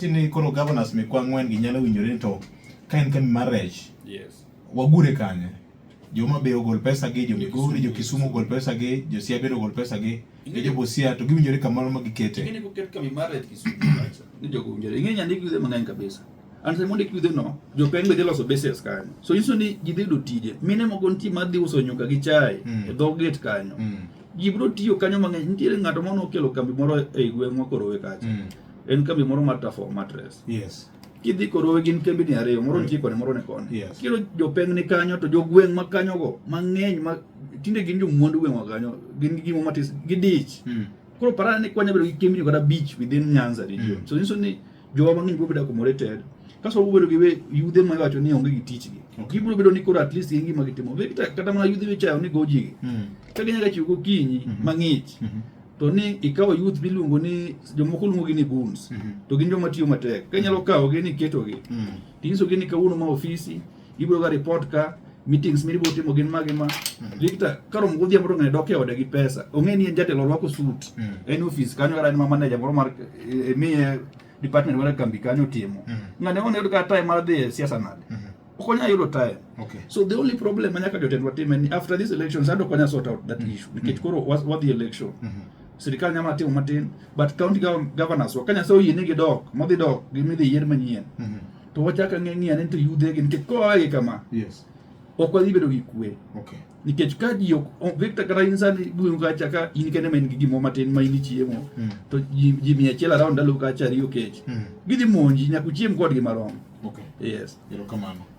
Ni koro governors mekwa ang'wen gi nyalo winjore ni to ka en kambi mar rech wagure kanye? Jo Homa Bay ogol pesa gi, jo Migori, jo Kisumu ogol pesa gi, jo Siaya bende ogol pesa gi, gi jo Busia to giwinjore kamoro ma gikete. Ing'e ni koket kambi mar rech Kisumu kacha, ni jogo owinjore. Ing'e nyandik yudhe mang'eny kabisa. And sama ondik yudhe no, jopeng be dhi loso bases kanyo. So inyiso ni ji dhi yudo tije. Mine moko nitie ma dhi uso nyuka gi chai e dho gate kanyo. Ji biro tiyo kanyo mang'eny. Nitiere ng'ato moro nokelo kambi moro ei gweng'wa Korowe kacha. En kambi moro mar Tafo Mattress. Kidhi Korowe gin kembni ariyo, moro nitie koni, moro ni koni. Kiyudo jopeng ni kanyo to jogweng' ma kanyogo mang'eny ma tinde gin jomwandu gweng'wa kanyo, gin gi gimo matis, gidich. Koro parane ni kwanya bedo gi kembni kata abich within Nyanza region. So nyiso ni jowa mang'eny biro bedo accommodated. Kasto wabiro bedo gi yudhe ma iwacho ni onge gi tich gi. Gibiro bedo ni koro at least gin gima gitimo. Victor, kata mana yudhe michayo ni goji gi. Ka ginyalo chiew gokinyi mang'ich. To ni ikawo youth miluongo ni jomoko luongo gi ni goons. To gin joma tiyo matek. Ka inyalo kawo gi ni iketogi. Tinyiso gi ni kawuono ma ofisi, ibiro ga report ka, meetings mibiro timo gin mage ma. Victor, karomo godhiambo to ng'ani dok e ode gi pesa. Ong'e ni en jatelo orwako suit. En ofis kanyo kata en ma manager moro mar imiye department mar kambi kanyo timo. Ng'ani onge yudo kata time mar dhi e siasa nade. Ok onyal yudo time. So the only problem ma nyaka jotendwa tim en ni after these elections ado konya sort out that issue. Nikech koro wadhi election. Sirikal nyalo timo matin, but county governors wa ka Nyasaye oyie ni gidok, modhi dok, gimidhi yier manyien. To wachak ang'e ng'iya ni to yudhe gi nikech kowawe gi kama. Ok wadhi bedo gi kwe. Nikech ka ji ok, Victor kata in sani gweng' kacha ka in kende ma in gi gimoro matin ma in ichiemo, to ji 100 around ndalo kacha riyo kech. Gidhi monji nyaka uchiem kodgi marom. Yes. Erokamano.